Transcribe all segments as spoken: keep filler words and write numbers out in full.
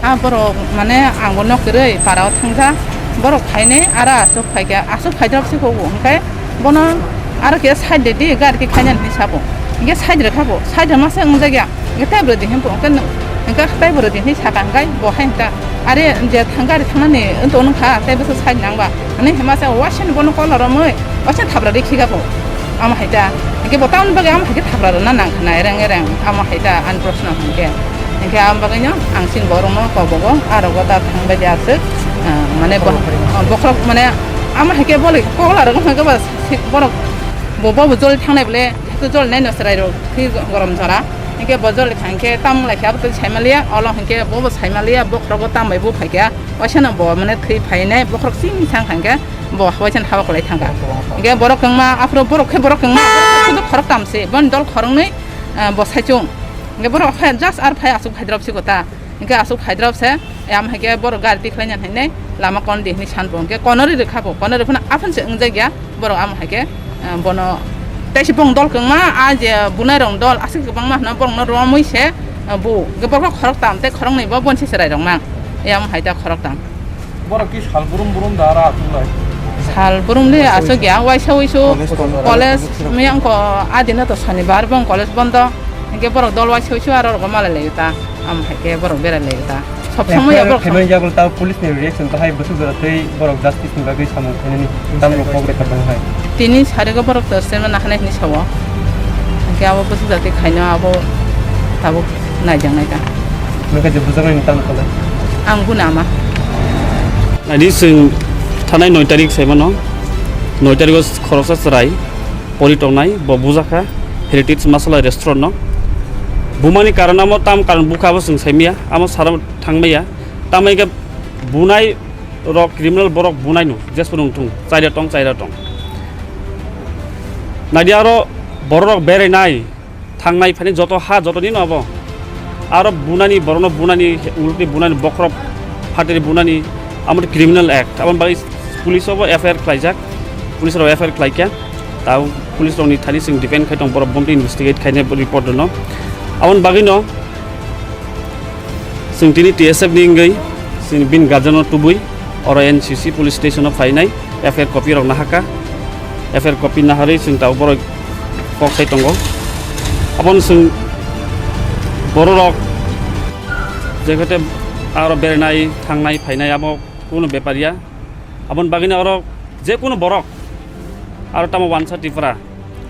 A borok mane ang bo nok kwrwi para o thangja, borok phainai aro aswk phaikha, aswk phaidrop se kho bo, hwnkhe bono aro khe side de di, gari khe khaina hinwi sabo, hwnkhe side rwkha bo, side rwma se wngjakya, hwnkhe tei bwrwi di hinwi bo, hwnkhe tei bwrwi di hinwi sakha, hwnkhe bo hai hwnkha, are je thang gari thangnani wngtong nungkha, tei bwswk side nangba, hwnwi hima se waisa ni bono call romwi waisa thapra rikhi kha bo. Amo hai ta. Hingke bo tamoni bagwi amo hai khe thapra rwna nang khna ereng ereng. Amo hai ta ani proshno hingke. Hingke amo bagwino ang chini borokno kobogo, ah, rogo ta thang bai di aswk, ah, mane bo-, ah, bokhorok mane amo hai khe bole kokla rwgwk hingke ba si-, borok bo, bo, bo joli thangnai bole, jehetu joli naino chwrai rok thwi gorom jora. Hingke bo joli thang khe tam lai khe abo twi sai maliya, olo hingke bo bo sai maliya, bokhorogo tam bai bo phai khe, waisa no bo mane thwi phainai, bokhorok chini thang kha hingke. Bo waisa ni haba kwlai thangkha. Hingke borok wngma, aphuru borok khe borok wngma, sudu khoroktam se, boni dol khoroknwi, ah, bo saichung. Hingke borok phai, just ar phai aswk phaidrop se kota. Hingke aswk phaidrop se, eh, amo hai khe borok gari tikhlai nani hinwi lama kon di hinwi san bo. Hingke kono ri rwkha bo, kono ri phano aphano se wngjakya, borok amo hai khe, ah, bono tei se bong dol kwngma, ah, je bunai rok dol aswk kwbangma hwnba borok no romwi se, ah, bo. Hingke borok khoroktam tei khoroknwi bo boni se chwrai rok mang. Eh, amo hai ta khoroktam. Borok ki sal brum brum da ra atung lai. Sal brum le aswk ya, waisa wisu college miyang ko adina to shonibar bong college bondo. Hingke borok dol waisa wisu aro rogo malai lai ta. Am hai khe borok berai lai ta. Sob somoi ya borok khemai ya bol ta police ni reaction to hai bwswk jora tei borok justice ni bagwi samung khainani tam rok kok rekha tong hai. Tini sarigo borok to sema nahanai hinwi sawo. Hingke abo bwswk jati khaino abo tabuk naijaknai ta. Nokha je bujaknai ni tamo kole. Ang buna ama. Ani chwng thanai noi tarik saimano. Noi tarik o khoroksa chwrai pori tongnai bo bujakha Heritage Masala Restaurant no. Bumani karon amo tam karon bukha abo chwng saimaya. Amo sara thangmaya. Tamai khe bunai rok criminal borok bunai no. Jespo nung thung. Chaira tong, chaira tong. Nadi aro borok rok berai nai. Thangnai phani joto ha joto ni no abo. Aro bunani borokno bunani ulti bunani bokhorok phatiri bunani amo criminal act. Aboni bagwi police obo F I R khlaijak. Police rok F I R khlaikha. Tao police rokni thani chwng depend khai tong borok bomti investigate khaina report rwno. Aboni bagwino chwng tini T S F ni wngwi chwng bini guardian no tubui oro N C C police station o phainai. F I R copy rok nahaka. F I R copy naharwi chwng tabuk borok kok sai tongo. Abono chwng bororok je khe te aro berenai, thangnai, phainai abo kuno bepar ya. Aboni bagwino oro je kuno borok aro tamo wansa Tripura.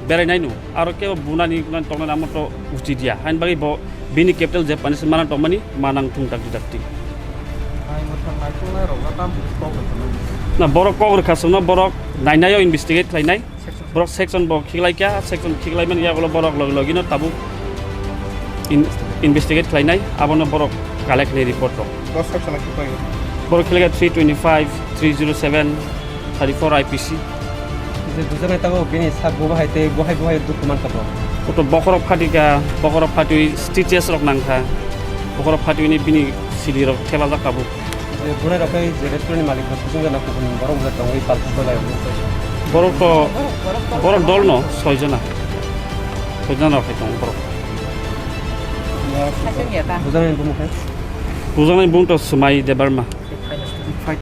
Berainai no, aro kebo bunani, bunani toknani amo to uchi dia. Hain bagwi bo bini capital je punishment mana tongmani, manang thung dakti dakti. Hai, mwthang naituknai rok na tam kok rwkha nai? Na, borok kok rwkha songno, borok nainai o investigate khlainai. Section. Borok section bo khiklai kha, section khiklai mani yagulo borok logi logi no tabuk in-, investigate khlainai, abono borok collect khlai report rok. Borok section a khiklai? Borok khiklai kha three twenty-five, three zero seven, thirty-four I P C. Je bujaknai tabuk bini sak bo bahai tei bo hai bo hai dukhu mankha bo. Koto bokhorok phatikha, bokhorok phatiwi stitches rok nangkha. Bokhorok phatiwini bini sili rok thepajak tabuk. Je bunai rok khe je restaurant ni malik bo sujung jana kubun borok bo tongwi palthak bai lai. Borok to, borok dol no soi jona. Soi jona rok hai tongo borok. Bujaknai bumung khe? Bujaknai bumung to Swmai Debbarma.